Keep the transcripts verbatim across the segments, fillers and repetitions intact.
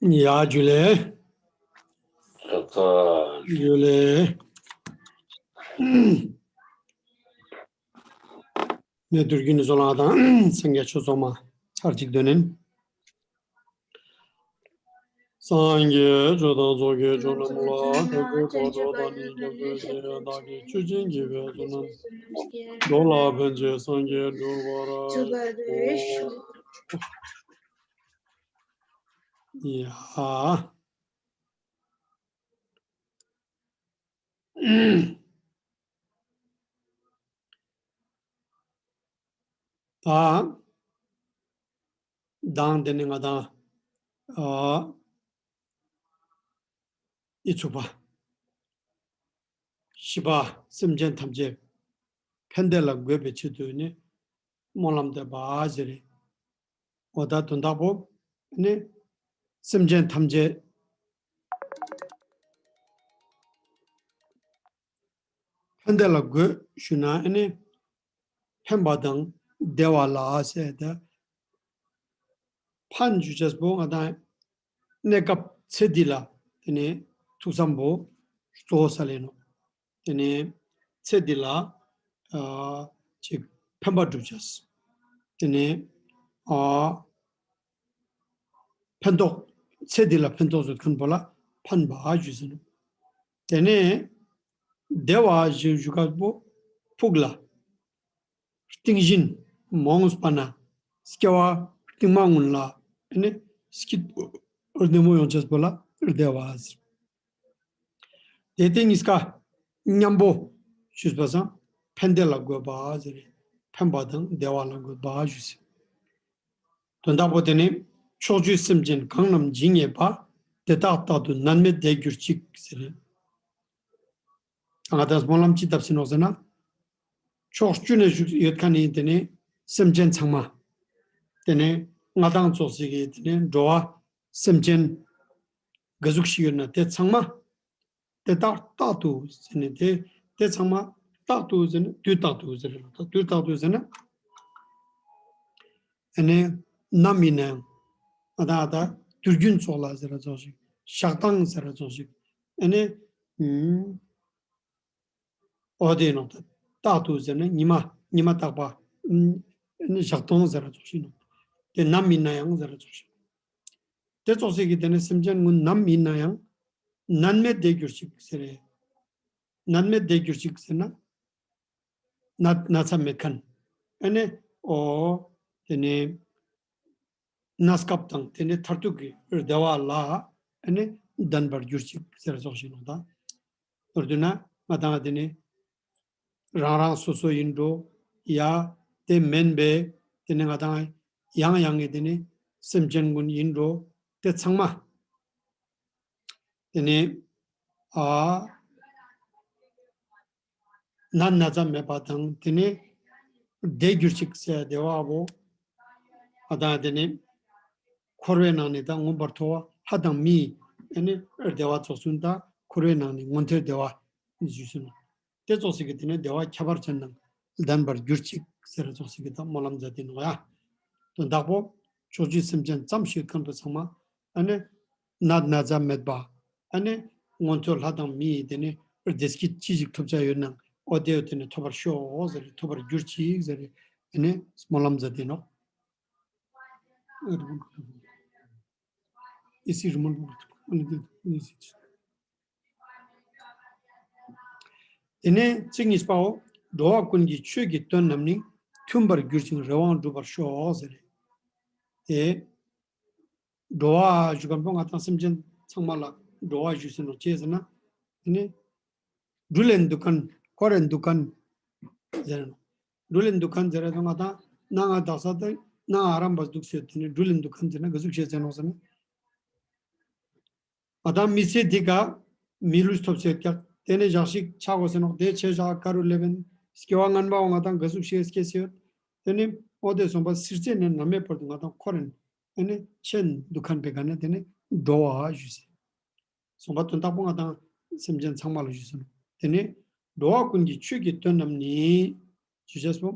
ཡ་ཇུ་ལེ། ཇུ་ལེ། ནེ་དུར་གུན་ནི་ཟོ་ལང་དང་སངས་རྒྱས་ཆོས་ཚོགས་མ་ཚར་གཅིག་དོན་ནན། སངས་རྒྱས་ཆོས་དང་ཚོགས་ཀྱི་མཆོག་རྣམས་ལ། ཕན་ཕྱིར་གོ་ཆོད་བདག་ནི་སྐྱབས་སུ་མཆི། བདག་གིས་ཆོས་བྱིན་གྱིས་པའི་བསོད་ནམས། འགྲོ་ལ་ཕན་ཕྱིར་སངས་རྒྱས་འགྲུབ་པར་ཤོག། ཡ། ད་དང་དེ་ནི་ང་དང་ཨ་ཨི་ཚུགས་པ། བཞི་པ་སེམས་ཅན་ཐམས་ཅད་ཕན་བདེ་ལ་འགོད་པའི་ཆེད་དུ་ནི་སྨོན་ལམ་འདེབས་པ་ཟེར་རེ། འོ་ད་དོན་དག་པོ་ནི་སེམས་ཅན་ཐམས་ཅད་ཕན་བདེ་ལ་འགོད་ཞུ་ན་ནི་ཕན་པ་དང་བདེ་བ་ལ་ཟེར་ཏེ། ཕན་ཞུ་ཅེས་པོ་ང་དང་གནས་སྐབས་ཚེ་འདི་ལ་དེ་ནི་ཐུགས་བསམ་པོ་གཙོ་བོ་ས་ལེ་ནོག། དེ་ནི་ཚེ་འདི་ལ་ཨ་ཅིག་ཕན་པ་སྒྲུབ་ཅེས། དེ་ནི་ཨ་ཕན་ཐོགས་ཚེ་འདི་ལ་ཕན་ཐོགས་ཡོད་ཁན་པོ་ལ་ཕན་པ་ཞུ་ཟེར་ནོག། དེ་ནི་བདེ་བ་ཞུ་ཞུ་ཁན་པོ་ཕུགས་ལ་གཏིང་ཞིན་མོངས་པ་ན་སྐྱེ་བ་རྟིང་མ་གུན་ལ་ནི་སྐྱིད་བདེ་མོ་ཡོང་ཅེས་པོ་ལ་བདེ་བ་ཟེར། དེ་ཏེ་ཉིས་ཀ་ཉམ་པོ་ཞུས་པ་སང་ཕན་བདེ་ལ་འགོད་པ་ཟེར་རེ། ཕན་པ་དང་བདེ་བ་ལ་འགོད་པ་ཞུས་ཟེར། དོན་དག་པོ་དེ་ནི་ཕྱོགས་བཅུའི་སེམས་ཅན་གང་རྣམས་ཇི་སྙེད་པ། དེ་དག་རྟག་ཏུ་ནད་མེད་བདེ་གྱུར་ཅིག་ཟེར་རེ། ང་དང་སྨོན་ལམ་ཅི་བཏབ་སེ་ནོག་ཟེར་ན། ཕྱོགས་བཅུ་ནེ་བཞུགས་ཡོད་ཁན་ནི་དེ་ནི་སེམས་ཅན་ཚང་མ། དེ་ནི་ང་དང་ཙོགས་སི་གི་དེ་ནི་འགྲོ་བ་སེམས་ཅན་ག་ཟུག་ཞིག་ཡོད་ན་དེ་ཚང་མ། དེ་དག་རྟག་ཏུ་ཟེར་ནས་དེ་དེ་ཚང་མ་རྟག་ཏུ་ཟེར་ན་དུས་རྟག་ཏུ་ཟེར་ན་དུས་རྟག་ཏུ་ཟེར་ན། ཨ་ནི་ནམ་ཡིན་ནའང་ཨ་ད་ཨ་ད་དུས་རྒྱུན་ཙོགས་ལ་ཟེར་ར་ཙོགས་ཤིག། ཞག་དང་ཟེར་ར་ཙོགས་ཤིག། ཨ་ནི་ཨུམ། འོ་དེ་ནོག། རྟག་ཏུ་ཟེར་ན་ཉི་མ་ཉི་མ་རྟག་པ། ཨ་ནི་ཞག་དང་ཟེར་ར་ཙོགས་ཤིག་ནོག། དེ་ནམ་ཡིན་ནའང་ཟེར་ར་ཙོགས་ཤིག། དེ་ཙོགས་ཤིག་གི་དེ་ནི་སེམས་ཅན་ཀུན་ནམ་ཡིན་ནའང་ནད་མེད་བདེ་གྱུར་ཅིག་ཟེར་རེ། ནད་མེད་བདེ་གྱུར་ཅིག་ཟེར་ན། ན་ན་ཚ་མེད་ཁན། ཨ་ནི་འོ་དེ་ནི་གནས་སྐབས་དང་དེ་ནི་མཐར་ཐུག་གི་བདེ་བ་ལ་ཨ་ནི་ལྡན་པར་གྱུར་ཅིག་ཟེར་ཙོགས་ཤིག་ནོག་ད། མདོར་བསྡུ་ན་ང་དང་དེ་ནི་རང་རང་སོ་སོ་ཡིན་འགྲོ། ཡ་དེ་མེན་པའི་དེ་ནི་ང་དང་ཡང་ཡང་གི་དེ་ནི་སེམས་ཅན་ཀུན་ཡིན་འགྲོ། དེ་ཚང་མ་དེ་ནི་ཨ་ནད་ན་ཚ་མེད་པ་དང་དེ་ནི་བདེ་གྱུར་ཅིག་ཟེར་བདེ་བ་བོ། ཨ་ད་དེ་ནི་འཁོར་བའི་ནང་ནས་ད་མངོན་པར་མཐོ་བ་ལྷ་དང་མིའི་ཨ་ནི་བདེ་བ་ཙོགས་སུ་ད་འཁོར་བའི་ནང་ནས་མངོན་མཐོའི་བདེ་བ་ཞུས་སོ་ནོག། དེ་ཙོགས་ཤིག་གི་དེ་ནི་བདེ་བ་ཁྱད་པར་ཅན་དང་ལྡན་པར་གྱུར་ཅིག་ཟེར་ཙོགས་ཤིག་གི་ད་སྨོན་ལམ་མཛད་དེ་ནོག་ཡ། དོན་དག་པོ་ཕྱོགས་བཅུའི་སེམས་ཅན་ཙམ་ཞིག་ཡོད་ཁན་པོ་ཚང་མ་ཨ་ནི་ནད་ན་ཚ་མེད་པ། ཨ་ནི་མངོན་མཐོ་ལྷ་དང་མིའི་དེ་ནི་བདེ་སྐྱིད་ཅི་ཞིག་ཐོབ་ཆ་ཡོད་ནའང་འོ་དེ་འོ་དེ་ནི་ཐོབ་པར་ཤོག་ཟེར་རེ་ཐོབ་པར་གྱུར་ཅིག་ཟེར་རེ་ཨ་ནི་སྨོན་ལམ་མཛད་དེ་ནོག། དེ་ནས་ཚིག་གཉིས་པའོ། འགྲོ་བ་ཀུན་གྱི་ཆོས་ཀྱི་དོན་རྣམས་ནི། མཐུན་པར་གྱུར་ཅིང་རེ་བའང་འགྲུབ་པར་ཤོག་ཟེར་རེ། དེ་འགྲོ་བ་ཞུ་ཁན་པོ་ང་དང་སེམས་ཅན་ཚང་མ་ལ་འགྲོ་བ་ཞུས་སེ་ནོག་ཅི་ཟེར་ན། དེ་ནི་འགྲུལ་ལེན་དུག་ཁན་འཁོར་རེན་དུག་ཁན་ཟེར་ནོག། འགྲུལ་ལེན་དུག་ཁན་ཟེར་རེ་དོ་ང་དང་ནང་ང་དག་ས་དེ་ནང་ང་རམ་པ་དུག་སེ་དེ་ནི་འགྲུལ་ལེན་དུག་ཁན་ཟེར་ན་ག་ཟུག་ཤེས་ཟེར་ནོག་ཟེར་ན། ང་དང་མི་ཚེ་འདི་ཀ་མི་ལུས་ཐོབ་སེ་ཀྱག། དེ་ནས་ཞག་ཞིག་ཆ་གོས་སེ་ནོག། དེ་ཆེ་ཞག་ཀ་རུ་ལེབ་ཨིན། སྐྱེ་བ་ངན་པའོ་ང་དང་ག་ཟུག་ཤེས་སྐྱེས་སེ་ཡོད། དེ་ནས་འོ་དེ་སོང་པ་སྲིད་རྩེ་ནས་མནར་མེད་བར་དུ་ང་དང་འཁོར་རེན་ཨ་ནི་ཆེན་དུག་ཁན་པའི་ཀ་ནས་དེ་ནི་འགྲོ་བ་ཞུས་སེ། སོང་པ་དོན་དག་པོ་ང་དང་སེམས་ཅན་ཚང་མ་ལ་ཞུས་སེ་ནོག། དེ་ནི་འགྲོ་བ་ཀུན་གྱི་ཆོས་ཀྱི་དོན་རྣམས་ནི། ཞུ་ཅེས་པོ།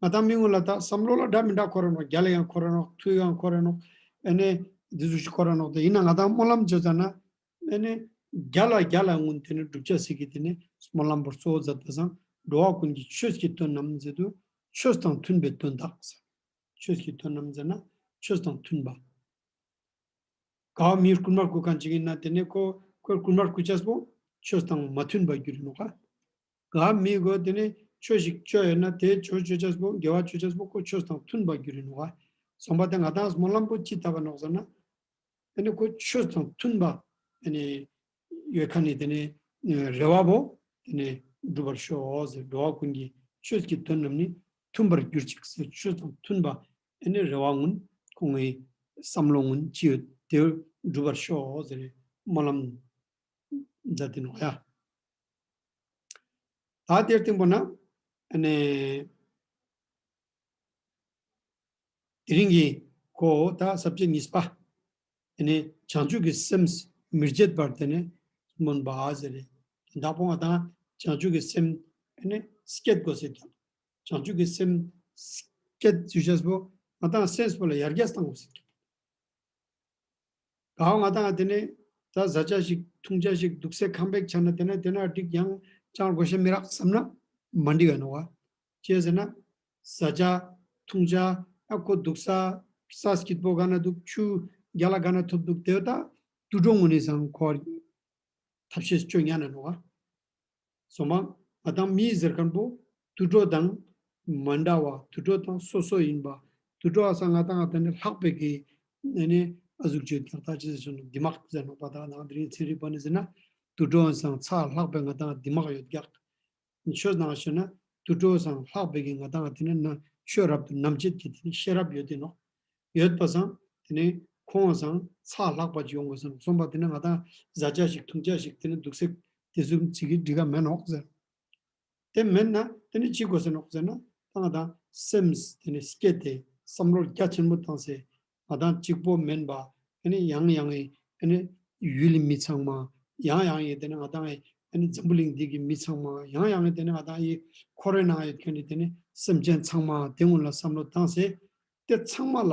ང་དང་མི་ཀུན་ལ་ད་བསམ་བློ་ལ་འདྲ་མི་འདྲ་འཁོར་རེ་ནོག། རྒྱལ་ལ་ཡང་འཁོར་རེ་ནོག། མཐུ་ཡང་འཁོར་རེ་ནོག། ཨ་ནི་ འདི་ཟུག་ཅིག་སྐོར་ར་ནོག་ཏེ་ཨིན་ན་ང་དང་སྨོན་ལམ་ཅོ་ཙ་ན་ཨེ་ནེ་རྒྱལ་ལ་རྒྱལ་ལ་ངུན་ཏེ་ནེ་སྒྲུབ་ཅེས་སི་གི་ཏེ་ནེ་སྨོན་ལམ་བོ་གཙོ་བོ་མཛད་པ་སང་འགྲོ་བ་ཀུན་གྱི་ཆོས་ཀྱི་དོན་རྣམས་ཟེར་དུ་ཆོས་དང་མཐུན་པའི་དོན་དག་ཟེར། ཆོས་ཀྱི་དོན་རྣམས་ཟེར་ན་ཆོས་དང་མཐུན་པ། ག་བ་མིའི་རྐུན་མ་རྐུ་ཁན་ཅིག་ཨིན་ན་ཏེ་ནེ་ཁོ་ཁོའི་རྐུན་མ་རྐུ་ཅེས་པོ་ཆོས་དང་མ་མཐུན་པ་གྱུར་ནོག་ག་ག་བ་མི་གོ་ཏེ་ནེ་ཆོས་ཤིག་ཅོ་ཡོད་ན་ཏེ་ཆོས་ཅོ་ཅེས་པོ་དགེ་བ་ཅོ་ཅེས་པོ་ཁོ་ཆོས་དང་མཐུན་པ་གྱུར་ནོག་ག་སོང་པ་ཏེ་ང་དང་སྨོན་ལམ་པོ་ཅི་ལྟ་བ་ནོག་ཟེར་ན། ཏེ་ནེ་ཁོ་ཆོས་དང་མཐུན་པ་ཏེ་ནེ་ཡོད་ཁན་ནི་ཏེ་ནེ་རེ་བ་བོ་ཏེ་ནེ་འགྲུབ་པར་ཤོག་ཟེར། འགྲོ་བ་ཀུན་གྱི་ཆོས་ཀྱི་དོན་རྣམས་ནི་མཐུན་པར་གྱུར་ཅིག་ཟེར། ཆོས་དང་མཐུན་པ་ཏེ་ནེ་རེ་བ་ངུན་ཁོང་གི་བསམ་བློ་ངུན་ཅི་ཡོད་ཏེ་འགྲུབ་པར་ཤོག་ཟེར་སྨོན་ལམ་མཛད་དེ་ནོག་ཡ། ད་ཏེའི་སྟིང་པོ་ན་ཨ་ནེ་དེ་རིང་གི་ཁོ་ད་ས་བཅད་གཉིས་པ། ཨ་ནེ་བྱང་ཆུབ་ཀྱི་སེམས་མི་བརྗེད་པར་ཏེ་ནེ་སྨོན་པ་ཟེར་རེ། ད་ཕོ་ང་དང་བྱང་ཆུབ་ཀྱི་སེམས་ཨ་ནེ་བསྐྱེད་དགོས་ཟེར་ཀྱང་། བྱང་ཆུབ་ཀྱི་སེམས་བསྐྱེད་ཅེས་པོ་ང་དང་སེམས་པོ་ལ་ཡར་རྒྱས་བཏང་དགོས་ཟེར་ཀྱང་། ག་བ་ང་དང་ཏེ་ནེ་ད་ཟ་ཅེས་ཤིག་འཐུང་ཅེས་ཤིག་དུག་སའི་ཁང་པ་ཞིག་ཆ་ན་ཏེ་ནེ་ཏེ་ན་འགྲིག་ཡང་ཅང་དགོས་ཤེས་མི་རག་བསམ་ན་མ་འགྲིག་ག་ནོག་ག་ཅི་ཟེར་ན་ཟ་ཅེས་འཐུང་ཅེས་ཨ་ཁོ་དུག་ས་ས་སྐྱིད་པོ་ག་ན་དུག་ཆུ་རྒྱལ་ལ་ག་ན་ཐོབ་དུག་ཏེ་ད་དུད་འགྲོ་ངུན་ནི་སང་ཁོ་ཐབས་ཤེས་ཅོ་ཉན་ན་ནོག་ག་སོང་པ་ང་དང་མི་ཟེར་ཁན་པོ་དུད་འགྲོ་དང་མ་འདྲ་བ་དུད་འགྲོ་དང་སོ་སོ་ཨིན་པ། དུད་འགྲོ་བ་སང་ང་དང་ང་དང་ལྷག་པའི་གི་ཨ་ནེ་ཨ་ཟུག་ཅིག་ཡོད་ཀྱག་ད་ཅི་ཟེར་ཆོག་ན་དི་མག་ཟེར་ནོག་པ། ད་ང་དང་དེ་རིང་ཚན་རིག་པ་ནི་ཟེར་ན་དུད་འགྲོ་བ་སང་ཚ་ལྷག་པའི་ང་དང་དི་མག་ཡོད་ཀྱག་ཆོས་ནང་ཞུ་ན་དུད་འགྲོ་བ་སང་ལྷག་པའི་གི་ང་དང་ཏེ་ནེ་ཆོས་རབ་ཏུ་རྣམ་འབྱེད་ཀྱི་ཏེ་ནེ་ཤེས་རབ་ཡོད་དེ་ནོག་ཡོད་པ་སང་ཏེ་ནེ་ཁོང་སང་ཚ་ལྷག་པ་ཅིག་ཡོང་དགོས་ཟེར་ནོག་སོང་པ་ཏེ་ནེ་ང་དང་ཟ་ཅེས་ཤིག་འཐུང་ཅེས་ཤིག་ཏེ་ནེ་དུག་སའི་ཏེ་ཟུག་ཅིག་གི་འགྲིག་ག་མེད་ནོག་ཟེར། ཏེ་མེད་ན་ཏེ་ནེ་ཅི་དགོས་ཟེར་ནོག་ཟེར་ན་ད་ང་དང་སེམས་ཏེ་ནེ་བསྐྱེད་དེ་བསམ་བློ་རྒྱ་ཆེན་པོ་བཏང་སྟེ་ང་དང་གཅིག་པོ་མེན་པ་ཨ་ནེ་ཡང་ཡང་ཨེ་ཨ་ནེ་ཡུལ་ལི་མི་ཚང་མ་ཡང་ཡང་ཨེ་ཏེ་ནེ་ང་དང་ཨེ་ཨ་ནེ་འཛམ་བུ་གླིང་འདི་གི་མི་ཚང་མ་ཡང་ཡང་ཨེ་ཏེ་ནེ་ང་དང་ཨེ་འཁོར་བའི་ནང་ཡོད་ཁན་ནི་ཏེ་ནེ་སེམས་ཅན་ཚང་མ་ཏེ་ངུན་ལ་བསམ་བློ་བཏང་སྟེ་ཏེ་ཚང་མ་ལ་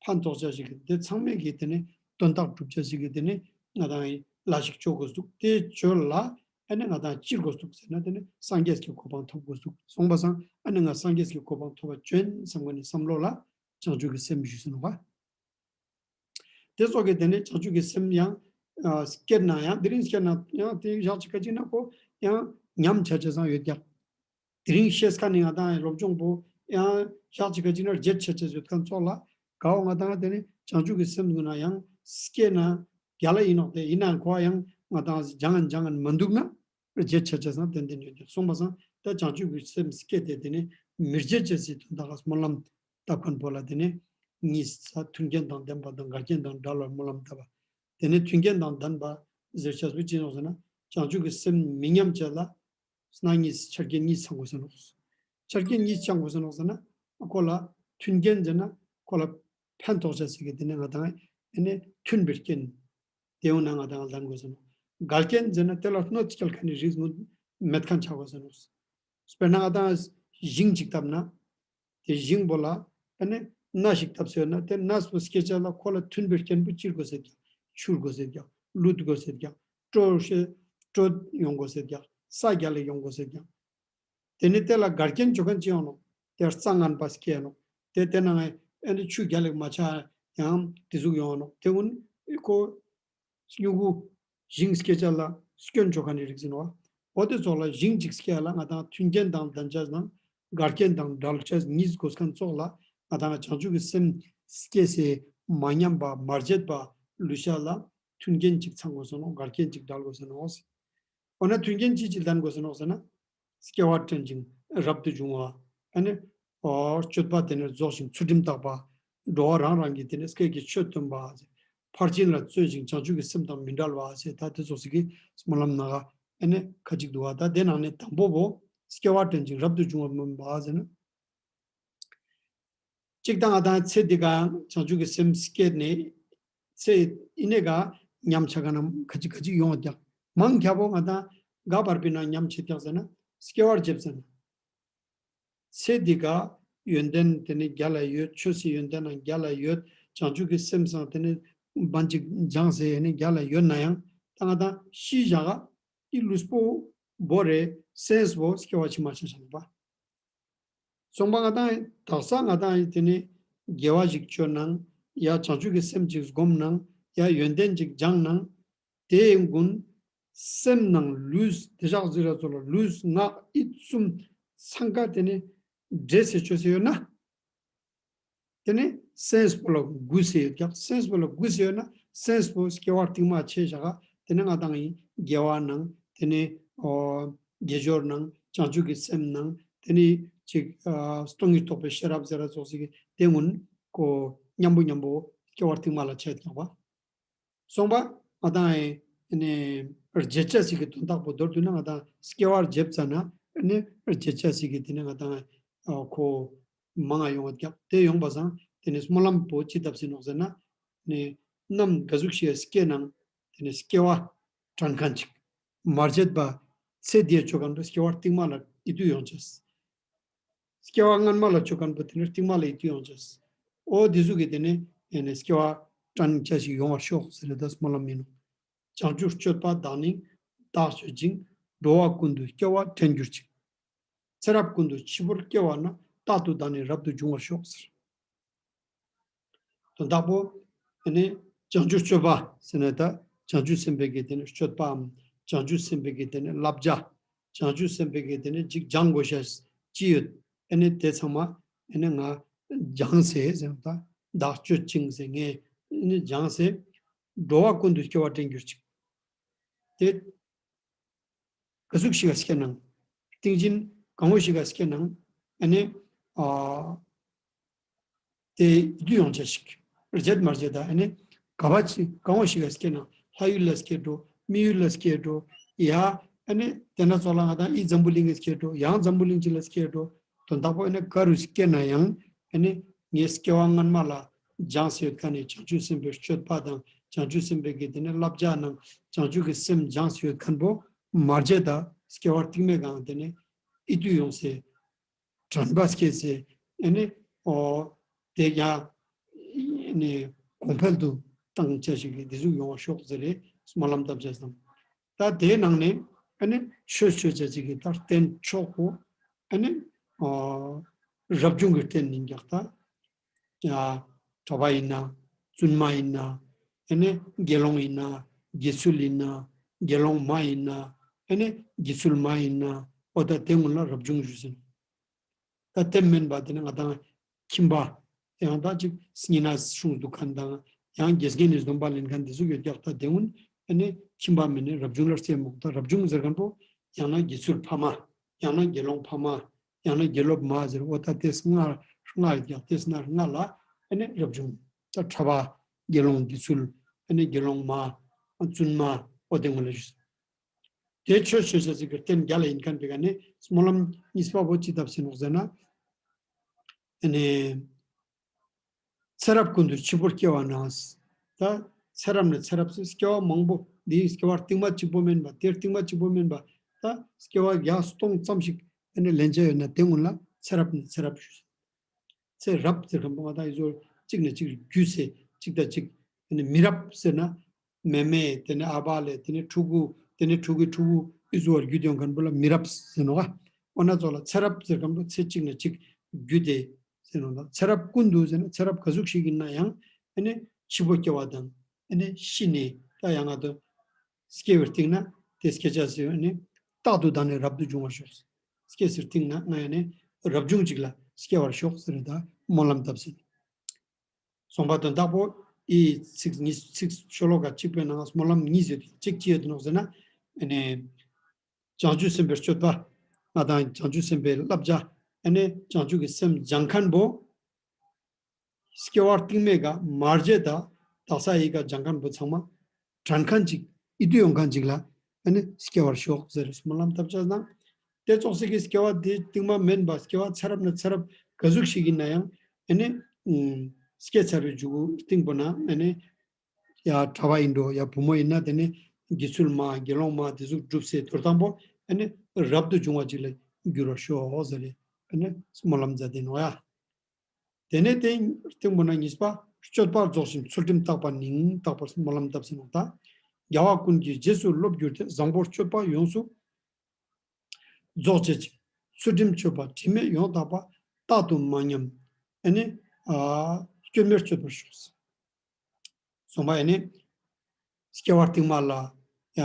ཕན་ཐོགས་ཅེས་ཤིག་ཏེ་ཚང་མའི་གི་ཏེ་ནེ་དོན་དག་སྒྲུབ་ཅེས་ཤིག་གི་ཏེ་ནེ་ང་དང་ཨེ་ལས་ཤིག་ཅོ་དགོས་འདུག་ཏེ་ཅོ་ལ་ཨ་ནེ་ང་དང་ཅི་དགོས་འདུག་ཟེར་ན་ཏེ་ནེ་སངས་རྒྱས་ཀྱི་གོ་འཕང་ཐོབ་དགོས་འདུག་སོང་པ་སང་ཨ་ནེ་ང་སངས་རྒྱས་ཀྱི་གོ་འཕང་ཐོབ་པ་ཅོ་ཨིན་བསམ་ཁན་ནི་བསམ་བློ་ལ་བྱང་ཆུབ་ཀྱི་སེམས་ཞུས་ཟེར་ནོག་པ། ཏེ་ཙོགས་སི་ཏེ་ནེ་བྱང་ཆུབ་ཀྱི་སེམས་ཡང་ཨ་བསྐྱེད་ན་ཡང་དེ་རིང་བསྐྱེད་ན་ཡང་ཏེ་ཞག་ཅིག་ཁ་ཅིག་ན་ཁོ་ཡང་ཉམས་ཆ་ཅེས་སང་ཡོད་ཀྱག་དེ་རིང་ཤེས་ཁན་ནི་ང་དང་སློབ་སྦྱོང་པོ་ཡང་ཞག་ཅིག་ཁ་ཅིག་ན་བརྗེད་ཆ་ཅེས་ཡོད་ཁན་ཙོགས་ལ་ག་བོ་ང་དང་ཏེ་ནེ་བྱང་ཆུབ་ཀྱི་སེམས་ཀུན་ན་ཡང་བསྐྱེད་ན་རྒྱལ་ལ་ཨིན་ནོག་ཏེ་ཨིན་ནའང་ཁོ་ཡང་ང་དང་སྦྱང་ངན་སྦྱང་ངན་མ་འདུག་ན་བརྗེད་ཆ་ཅེས་སང་ཏན་ཏན་ཡོད་ཀྱག་སོང་པ་སང་ད་བྱང་ཆུབ་ཀྱི་སེམས་བསྐྱེད་དེ་ཏེ་ནེ་མི་བརྗེད་ཅེས་སི་དོན་དག་ག་སྨོན་ལམ་བཏབ་ཁན་པོ་ལ་ཏེ་ནེ་གཉིས་ས་མཐུན་རྐྱེན་དང་ལྡན་པ་དང་འགལ་རྐྱེན་དང་བྲལ་བར་སྨོན་ལམ་བཏབ་པ། ཏེ་ནེ་མཐུན་རྐྱེན་དང་ལྡན་པ་ཟེར་ཅེས་པོ་ཅི་ནོག་ཟེར་ན་བྱང་ཆུབ་ཀྱི་སེམས་མི་ཉམས་ཅེས་ལ་སྣང་གཉིས་ཆ་རྐྱེན་གཉིས་ཚང་དགོས་ཟེར་ནོག་ཆ་རྐྱེན་གཉིས་ཚང་དགོས་ཟེར་ནོག་ཟེར་ན་ཁོ་ལ་མཐུན་རྐྱེན་ཟེར་ན་ཁོ་ལ་ཕན་ཐོགས་ཅེས་སི་གི་ཏེ་ནེ་ང་དང་ཨེ་ནེ་མཐུན་པའི་རྐྱེན། ཏེ་ཡོང་ན་ང་དང་ལྡན་དགོས་ཟེར་ནོག་འགལ་རྐྱེན་ཟེར་ན་ཏེ་ལ་གནོད་སྐྱེལ་ཁན་ནི་རིགས་ངུན་མེད་ཁན་ཆ་དགོས་ཟེར་ནོག་དཔེར་ན་ང་དང་ཞིང་ཅིག་བཏབ་ན་ཏེ་ཞིང་པོ་ལ་ཨ་ནེ་ནས་ཤིག་བཏབ་ཟེར་ན་ཏེ་ནས་པོ་སྐྱེ་ཅེས་ལ་ཁོ་ལ་མཐུན་པའི་རྐྱེན་པོ་ཅི་དགོས་ཟེར་ཀྱག་ཆུ་དགོས་ཟེར་ཀྱག་ལུད་དགོས་ཟེར་ཀྱག་དྲོད་ཤེས་དྲོད་ཡོང་དགོས་ཟེར་ཀྱག་ས་རྒྱལ་ལ་ཡོང་དགོས་ཟེར་ཀྱག་ཏེ་ནེ་ཏེ་ལ་འགལ་རྐྱེན་ཅོ་ཁན་ཅི་ཡོང་ནོག་ཏེ་རྩྭ་ངན་པ་སྐྱེ་ནོག་ཏེ་ཏེ་ནང་ཨེ་ནེ་ཆུ་རྒྱལ་ལ་མ་ཆ་ཡང་ཏེ་ཟུག་ཡོང་ནོག་ཏེ་ཀུན་ཁོ་སྨྱུ་གུ་ཞིང་སྐྱེ་ཅེས་ལ་སྐྱོན་ཅོ་ཁན་ནི་རིགས་ཨིན་ནོག་འོ་ཏེ་ཙོགས་ལ་ཞིང་ཅིག་སྐྱེ་ལ་ང་དང་མཐུན་རྐྱེན་དང་ལྡན་ཅེས་དང་འགལ་རྐྱེན་དང་བྲལ་ཅེས་གཉིས་དགོས་ཁན་ཙོགས་ལ་ང་དང་བྱང་ཆུབ་ཀྱི་སེམས་སྐྱེ་སའི་མ་ཉམས་པ་མ་བརྗེད་པ་ལུས་ཤེས་ལ་མཐུན་རྐྱེན་ཅིག་ཚང་དགོས་ཟེར་ནོག་འགལ་རྐྱེན་ཅིག་བྲལ་དགོས་ཟེར་ནོག་འོ་ན་མཐུན་རྐྱེན་ཅི་ཅི་ལྡན་དགོས་ཟེར་ནོག་ཟེར་ན། སྐྱེ་བ་དྲན་ཅིང་རབ་ཏུ་བྱུང་བ། ཨ་ནི། འོ་སྤྱོད་པ་དེ་ནི་རྫོགས་ཤིང་ཚུལ་ཁྲིམས་དག་པ། འགྲོ་བ་རང་རང་གི་དེ་ནི་སྐད་ཀྱི་ཆོས་སྟོན་པ། ཕར་ཕྱིན་ལ་བརྩོན་ཞིང་བྱང་ཆུབ་ཀྱི་སེམས་དང་མི་འབྲལ་བ་ཟེར་ད་དེ་ཙོགས་ཤིག་གི་སྨོན་ལམ་ནང་ཨ་ནི་ཁ་ཅིག་འདུག་བ། ད་དེ་ནང་ནས་དང་པོ་བོ་སྐྱེ་བ་དྲན་ཅིང་རབ་ཏུ་བྱུང་བ་སྨོན་པ་ཟེར་ན། གཅིག་དང་ང་དང་ཚེ་འདི་ག་བྱང་ཆུབ་ཀྱི་སེམས་བསྐྱེད་ནས་ཚེ་ཨི་ནེ་ག་ཉམས་ཆག་ག་ན་ཁ་ཅིག་ཁ་ཅིག་ཡོང་བ་ཀྱག་མང་ཆེ་བོ་ང་དང་ག་བར་པའི་ནང་ཉམས་ཆེ་ཀྱག་ཟེར་ན་སྐྱེ་བར་བྱེད་ཟེར་ན། ཚེ་འདི་ག་ཡོན་ཏན་དེ་ནི་རྒྱ་ལ་ཡོད། ཆོས་སི་ཡོན་ཏན་ནང་རྒྱ་ལ་ཡོད། བྱང་ཆུབ་ཀྱི་སེམས་སང་དེ་ནི་ བན་ཅིག་སྦྱངས་སེ་ཨེ་ནི་རྒྱ་ལ་ཡོད་ན་ཡང་ད་ང་དང་ཤི་བཞག་ག་ཨི་ལུས་པོ་བོ་རེ་སེམས་པོ་སྐྱེ་བ་ཕྱི་མ་ཆ་ཆ་ནོག་པ། སོང་པ་ང་དང་དག་ས་ང་དང་ཨེ་དེ་ནི་དགེ་བ་ཞིག་ཅོ་ནང་ཡ་བྱང་ཆུབ་ཀྱི་སེམས་ཅིག་སྒོམ་ནང་ཡ་ཡོན་ཏན་ཅིག་སྦྱངས་ནང་དེ་ཀུན་སེམས་ནང་ལུས་དེ་ཞག་ཟེར་ར་ཚོ་ལ་ལུས་ངག་ཡིད་གསུམ་ཚང་ཀ་དེ་ནི་འདྲེས་སེ་ཅོས་སེ་ཡོད་ན། དེ་ནི་སེམས་པོ་ལ་གུས་སེ་ཡོད་ཀྱག་སེམས་པོ་ལ་གུས་སེ་ཡོད་ན་སེམས་པོ་སྐྱེ་བ་རྟིང་མ་ཆ་ཆ་ག་དེ་ནི་ང་དང་ཨེ་དགེ་བ་ནང་དེ་ནི་ཨོ་དགེ་སྦྱོར་ནང་བྱང་ཆུབ་ཀྱི་སེམས་ནང་དེ་ནི་ཅིག་ཨ་སྟོང་ཉིད་རྟོགས་པའི་ཤེས་རབ་ཟེར་ར་ཚོགས་སི་གི་དེ་ཀུན་ཀོ་མཉམ་པོ་མཉམ་པོ་སྐྱེ་བ་རྟིང་མ་ལ་ཆ་ཀྱག་པ། སོང་པ་ང་དང་ཨེ་ནི་བརྗེད་ཆ་ཞིག་གི་དོན་དག་པོ་མདོར་བསྡུ་ན་ང་དང་སྐྱེ་བ་བརྗེད་ཙ་ན་ཨེ་ནི་བརྗེད་ཆ་ཞིག་གི་དེ་ནི་ང་དང་ཨ་ཁོ་མང་ང་ཡོང་བ་ཀྱག་དེ་ཡོང་པ་སང་དེ་ནི་སྨོན་ལམ་པོ་ཅི་བཏབ་སེ་ནོག་ཟེར་ན་ནི་ནམ་ག་ཟུག་ཞིག་སྐྱེ་ནང་དེ་ནི་སྐྱེ་བ་དྲན་མཁན་ཅིག་མ་བརྗེད་པ་ཚེ་འདིའི་ཆོ་ག་འགྲོ་སྐྱེ་བ་རྟིང་མ་ལ་ཡིད་དུ་ཡོང་ཅེས། སྐྱེ་བ་སྔན་མ་ལ་ཆོ་ག་འགྲོ་དེ་ནི་རྟིང་མ་ལ་ཡིད་དུ་ཡོང་ཅེས། འོ་དེ་ཟུག་གི་དེ་ནི་ཨེ་ནི་སྐྱེ་བ་དྲན་ཆ་ཞིག་ཡོང་བར་ཤོག་ཟེར་ཏེ་ད་སྨོན་ལམ་ཡིན་ནོག་བྱང་ཆུབ་སྤྱོད་པ་བདག་ནི་བདག་སྤྱོད་ཅིང་། འགྲོ་བ་ཀུན་ཏུ་སྐྱེ་བ་དྲན་གྱུར་ཅིག་ཚེ་རབས་ཀུན་ཏུ་འཆི་འཕོར་སྐྱེ་བ་ན། རྟག་ཏུ་བདག་ནི་རབ་ཏུ་འབྱུང་བར་ཤོག་ཟེར། དོན་དག་པོ་ཨེ་ནི་བྱང་ཆུབ་སྤྱོད་པ་ཟེར་ན་ད་བྱང་ཆུབ་སེམས་དཔའི་གི་དེ་ནི་སྤྱོད་པའམ་བྱང་ཆུབ་སེམས་དཔའི་གི་དེ་ནི་བསླབ་བྱ། བྱང་ཆུབ་སེམས་དཔའི་གི་དེ་ནི་ཅིག་སྦྱང་དགོས་ཤེས་ཅི་ཡོད། ཨེ་ནི་དེ་ཚང་མ་ཨེ་ནི་ང་སྦྱངས་སེ་ཟེར་ན་ད་བདག་སྤྱོད་ཅིང་ཟེར་ངས་ཨེ་ནི་སྦྱངས་སེ་འགྲོ་བ་ཀུན་ཏུ་སྐྱེ་བ་དྲན་གྱུར་ཅིག་དེ་ག་ཟུག་ཞིག་ག་སྐྱེ་ནང་། རྟིང་བཞིན་གང་བོ་ཞིག་ག་སྐྱེ་ནང་། ཨེ་ནི་ཨ་དེ་ཡིད་དུ་ཡོང་ཆ་ཞིག་བརྗེད་མ་བརྗེད་ད་ཨེ་ནི་ག་བ་ཅི་གང་བོ་ཞིག་ག་སྐྱེ་ནང་། ལྷ་ཡུལ་ལ་སྐྱེ་འགྲོ། མི་ཡུལ་ལ་སྐྱེ་འགྲོ། ཡ་ཨེ་ནི་དེ་ན་ཚོགས་ལ་ང་དང་ཨི་འཛམ་བུ་གླིང་གི་སྐྱེ་འགྲོ། ཡང་འཛམ་བུ་གླིང་ཅིག་ལ་སྐྱེ་འགྲོ། དོན་དག་པོ་ཨེ་ནི་ག་རུ་སྐྱེ་ན་ཡང་ཨེ་ནི་ངའི་སྐྱེ་བ་སྔན་མ་ལ་སྦྱངས་སེ་ཡོད་མཁན་ནི་བྱང་ཆུབ་སེམས་དཔའི་སྤྱོད་པ་དང་བྱང་ཆུབ་སེམས་དཔའི་གི་དེ་ནི་བསླབ་བྱ་ནང་བྱང་ཆུབ་ཀྱི་སེམས་སྦྱངས་སེ་ཡོད་མཁན་པོ་མ་བརྗེད་ད་སྐྱེ་བ་རྟིང་མའི་སྒང་དེ་ནི་ཡིད་དུ་ཡོང་སེ་དྲན་པ་སྐྱེས་སེ་ཨེ་ནི་འོ་དེ་ཡང་ཨེ་ནི་གོང་འཕེལ་དུ་བཏང་ཆ་ཞིག་གི་འདི་ཟུག་ཡོང་བ་ཤོག་ཟེར་རེ་སྨོན་ལམ་བཏབ་ཆ་སང་། ད་དེའི་ནང་ནས་ཨ་ནི་ཆོས་ཆོས་ཅན་ཅིག་གི་ད་རྟེན་མཆོག་པོ་ཨ་ནི་ཨ་རབ་བྱུང་གི་རྟེན་ཡིན་ཀྱག་ད། ཡ་གྲྭ་པ་ཡིན་ན་བཙུན་མ་ཡིན་ན་ཨ་ནི་དགེ་སློང་ཡིན་ན་དགེ་ཚུལ་ཡིན་ན་དགེ་སློང་མ་ཡིན་ན་ཨ་ནི་དགེ་ཚུལ་མ་ཡིན་ན་འོ་ད་དེ་ཀུན་ལ་རབ་བྱུང་ཞུས་ཟིན། ད་དེ་མིན་པ་དེ་ནི་ང་དང་ཁྱིམ་པ་ཡང་ད་ཅིག་སྙིང་ན་སྲུང་འདུག་མཁན་དང་ཡང་དགེ་རྒན་ནི་སྡོམ་པ་ལེན་མཁན་དེ་ཟུག་ཡོད་ཀྱག་ད་དེ་ཀུན་ཨ་ནི་ཁྱིམ་པ་མིན་ནི་རབ་བྱུང་ལ་རྩིས་མོག་ད་རབ་བྱུང་ཟེར་མཁན་པོ་ཡང་ན་དགེ་ཚུལ་ཕ་མ་ཡང་ན་དགེ་སློབ་ཕ་མ་ཡང་ན་དགེ་སློབ་མ་ཟེར་འོ་ད་དེ་ལྔ་ལྔ་ཡོད་ཀྱག་དེ་ལྔ་ལྔ་ལ་ཨ་ནི་རབ་བྱུང་ད་གྲྭ་པ་དགེ་སློང་དགེ་ཚུལ་ཨ་ནི་དགེ་སློང་མ་བཙུན་མ་འོ་དེ་ཀུན་ལ་ཞུས། དེ་ཆོས་ཆོས་ཅན་ཅིག་གི་རྟེན་རྒྱ་ལ་ཡིན་མཁན་པའི་ཀ་ནི་སྨོན་ལམ་གཉིས་པ་བོ་ཅི་བཏབ་ཟིན་ནོག་ཟེར་ན། ཨ་ནི་ཚེ་རབས་ཀུན་ཏུ་འཆི་འཕོར་སྐྱེ་བ་ན། ད་ཚེ་རབས་ནས་ཚེ་རབས་སུ་སྐྱེ་བ་མང་པོ་འདིའི་སྐྱེ་བ་རྟིང་མ་གཅིག་པོ་མིན་པ་དེ་རྟིང་མ་གཅིག་པོ་མིན་པ་ད་སྐྱེ་བ་བརྒྱ་སྟོང་ཙམ་ཞིག་ཨ་ནི་ལེན་ཆ་ཡོད་ན་དེ་ཀུན་ལ་ཚེ་རབས་ནས་ཚེ་རབས་ཞུ། ཚེ་རབས་ཟེར་མཁན་པོ་ང་དང་ཨི་ཟུག་གཅིག་ནས་གཅིག་བརྒྱུད་སེ་གཅིག་དང་གཅིག་ཨ་ནི་མི་རབས་ཟེར་ན་མེ་མེ་དེ་ནས་ཨ་བ་ལས་དེ་ནས་ཕྲུ་གུ་དེ་ནས་ཕྲུ་གུའི་ཕྲུ་གུ་ཨི་ཟུག་བར་བརྒྱུད་ཡོང་མཁན་པོ་ལ་མི་རབས་ཟེར་ནོག་འོ་ན་ཚོགས་ལ་ཚེ་རབས་ཟེར་མཁན་པོ་ཚེ་གཅིག་ནས་གཅིག་བརྒྱུད་དེ་ཟེར་ནོག་ད་ཚེ་རབས་ཀུན་ཏུ་ཟེར་ན་ཚེ་རབས་ག་ཟུག་ཞིག་ཡིན་ན་ཡང་ཨ་ནི་འཆི་འཕོ་སྐྱེ་བ་དང་ཨ་ནི་ཤི་ནས་ད་ཡང་ང་དང་སྐྱེ་བའི་རྟིང་ན་དེ་སྐྱེ་ཆ་ཟེར་ནི་རྟག་ཏུ་བདག་ནི་རབ་ཏུ་འབྱུང་བར་ཤོག་སྐྱེ་སའི་རྟིང་ན་ང་ཡང་ནི་རབ་བྱུང་ཅིག་ལ་སྐྱེ་བར་ཤོག་ཟེར་ད་སྨོན་ལམ་བཏབ་ཟིན། སོང་པ་དོན་དག་པོ་ཨི་ཚིག་གཉིས་ཚིག་ཤོ་ལོ་ཀ་གཅིག་པའི་ནང་སྨོན་ལམ་གཉིས་ཡོད་གཅིག་ཅི་ཡོད་ནོག་ཟེར་ན་ཨ་ནི་བྱང་ཆུབ་སེམས་དཔའི་སྤྱོད་པ་ང་དང་བྱང་ཆུབ་སེམས་དཔའི་བསླབ་བྱ་ཨ་ནི་བྱང་ཆུབ་ཀྱི་སེམས་སྦྱང་མཁན་པོ། སྐྱེ་བ་རྟིང་མའི་ཀ་མ་བརྗེད་ད་དག་ས་ཡི་ཀ་སྦྱང་མཁན་པོ་ཚང་མ་དྲན་མཁན་ཅིག་ཡིད་དུ་ཡོང་མཁན་ཅིག་ལ་ཨ་ནི་སྐྱེ་བར་ཤོག་ཟེར་སྨོན་ལམ་བཏབ་ཆ་ན། དེ་ཙོགས་སེ་གི་སྐྱེ་བ་དེ་རྟིང་མ་མིན་པ་སྐྱེ་བ་ཚེ་རབས་ནས་ཚེ་རབས་ག་ཟུག་ཞིག་ཡིན་ན་ཡང་ཨ་ནི་སྐྱེ་ཚར་བའི་མཇུག་གུ་རྟིང་པོ་ན་ཨ་ནི་ཡ་གྲྭ་པ་ཡིན་འགྲོ་ཡ་བུ་མོ་ཡིན་ན་དེ་ནི་དགེ་ཚུལ་མ་དགེ་སློང་མ་དེ་ཟུག་སྒྲུབ་སེ་དོར་དང་པོ་ཨ་ནི་རབ་ཏུ་བྱུང་བ་ཅིག་ལ་འགྱུར་བར་ཤོག་ཟེར་ཨ་ནི་སྨོན་ལམ་མཛད་དེ་ནོག་ཡ། དེ་ནས་དེ་རྟིང་པོ་ན་གཉིས་པ་ སྤྱོད་པ་རྫོགས་ཤིང་ཚུལ་ཁྲིམས་དག་པ་ནི་དག་པར་སྨོན་ལམ་བཏབ་ཟིན་ནོག་ད། རྒྱལ་བ་ཀུན་གྱི་རྗེས་སུ་སློབ་གྱུར་ཏེ། བཟང་པོར་སྤྱོད་པ་ཡོངས་སུ་རྫོགས་བྱེད་ཅིང་། ཚུལ་ཁྲིམས་སྤྱོད་པ་དྲི་མེད་ཡོངས་དག་པ། རྟག་ཏུ་མ་ཉམས་ཨ་ནི་ཨ་སྐྱོན་མེད་སྤྱོད་པར་ཤོག། གསུངས་པ་ཨ་ནི་སྐྱེ་བ་རྟིང་མ་ལ་ཡ་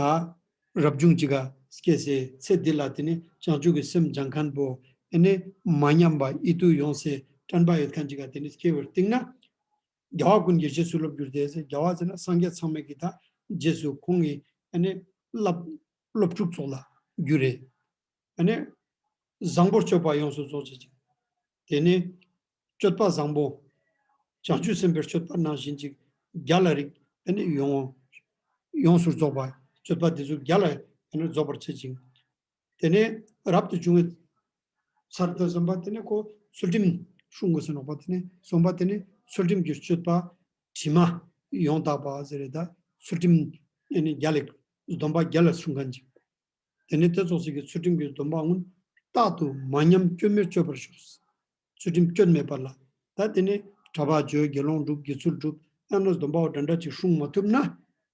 རབ་བྱུང་ཅིག་ག་སྐྱེས་སེ་ཚེ་འདི་ལ་དེ་ནི་བྱང་ཆུབ་ཀྱི་སེམས་སྦྱང་མཁན་པོ་ཨ་ནི་མ་ཉམས་པ་ཡིད་དུ་ཡོང་སེ་དྲན་པ་ཡོད་མཁན་ཅིག་ག་དེ་ནི་སྐྱེ་བའི་རྟིང་ན། རྒྱལ་བ་ཀུན་གྱི་རྗེས་སུ་སློབ་གྱུར་ཏེ་ཟེར། རྒྱལ་བ་ཟེར་ན་སངས་རྒྱས་ཚང་མའི་གི་ད་རྗེས་སུ་ཁོང་གི་ཨ་ནི་བསླབ་སློབ་ཕྲུག་ཚོགས་ལ་གྱུར་རེ། ཨ་ནི་བཟང་པོར་སྤྱོད་པ་ཡོངས་སུ་རྫོགས་བྱེད་ཅིང་། དེ་ནི་སྤྱོད་པ་བཟང་པོ་བྱང་ཆུབ་སེམས་དཔའི་སྤྱོད་པ་ནང་བཞིན་ཅིག་རྒྱལ་ལ་རིགས་ཨ་ནི་ཡོང་ཡོངས་སུ་རྫོགས་པ་སྤྱོད་པ་དེ་ཚོ་རྒྱལ་ལ་ཨ་ནི་རྫོགས་པར་བྱེད་ཅིང་། དེ་ནས་རབ་ཏུ་བྱུང་བའི་ཚར་དུ་སོང་པ་དེ་ནས་ཁོ་ཚུལ་ཁྲིམས་སྲུང་དགོས་ཟེར་ནོག་པ། དེ་ནས་སོང་པ་དེ་ནས་ཚུལ་ཁྲིམས་ཀྱི་སྤྱོད་པ་དྲི་མ་ཡོངས་དག་པ་ཟེར་རེད་ད། ཚུལ་ཁྲིམས་ཨ་ནི་རྒྱལ་ལ་སྡོམ་པ་རྒྱལ་ལ་སྲུང་མཁན་ཅིག། དེ་ནས་དེ་ཙོགས་ཤིག་གི་ཚུལ་ཁྲིམས་ཀྱི་སྡོམ་པ་གུན་རྟག་ཏུ་མ་ཉམས་སྐྱོན་མེད་སྤྱོད་པར་ཤོག། ཚུལ་ཁྲིམས་སྐྱོན་མེད་པ་ལ། ད་དེ་ནས་གྲྭ་པ་བྱོས་དགེ་སློང་སྒྲུབ་དགེ་ཚུལ་སྒྲུབ་ཡང་ན་སྡོམ་པ་འདྲ་འདྲ་ཅིག་སྲུང་མ་ཐུབ་ན་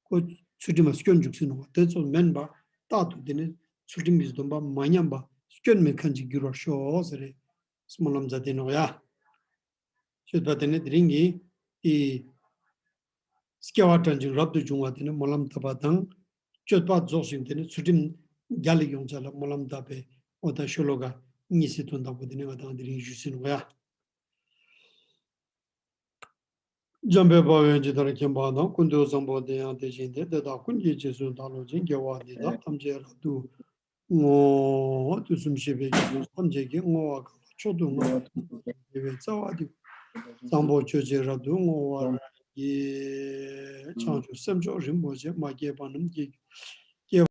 ཁོ་ཚུལ་ཁྲིམས་ལ་སྐྱོན་འཇུག་ཟིན་ནོག། དེ་ཙོགས་མེན་པ་རྟག་ཏུ་དེ་ནས་ཚུལ་ཁྲིམས་ཀྱི་སྡོམ་པ་མ་ཉམས་པ་སྐྱོན་མེད་མཁན་ཅིག་འགྱུར་བར་ཤོག་ཟེར་རེ་སྨོན་ལམ་མཛད་དེ་ནོག་ཡ། ཅོད་པ་དེ་ནས་དེ་རིང་གི་ཨི་སྐྱེ་བ་དྲན་ཅིང་རབ་ཏུ་བྱུང་བ་དེ་ནས་སྨོན་ལམ་བཏབ་པ་དང་། སྤྱོད་པ་རྫོགས་ཤིང་དེ་ནས་ཚུལ་ཁྲིམས་རྒྱལ་ལ་ཡོང་ཅེས་ལ་སྨོན་ལམ་བཏབ་པའི་འོ་ད་ཤོ་ལོ་ཀ་གཉིས་སི་དོན་དག་པོ་དེ་ནས་ང་དང་དེ་རིང་ཞུས་ཟིན་ནོག་ཡ། འཇམ་དཔལ་དཔའ་བོས་ཇི་ལྟར་མཁྱེན་པ་དང་། ཀུན་ཏུ་བཟང་པོ་དེ་ཡང་དེ་བཞིན་ཏེ། དེ་དག་ཀུན་གྱི་རྗེས་སུ་བདག་སློབ་ཅིང་། དགེ་བ་འདི་དག་ཐམས་ཅད་རབ་ཏུ་བསྔོ། དུས་གསུམ་གཤེགས་པའི་དགེ་འདུན་ཐམས་ཅད་ཀྱིས། བསྔོ་བ་གང་ལ་མཆོག་ཏུ་བསྔགས་པ། དགེ་བའི་རྩ་བ་འདི། བཟང་པོ་སྤྱོད་ཕྱིར་རབ་ཏུ་བསྔོ་བར་བགྱི། བྱང་ཆུབ་སེམས་མཆོག་རིན་པོ་ཆེ། མ་སྐྱེས་པ་རྣམས་སྐྱེ་གྱུར།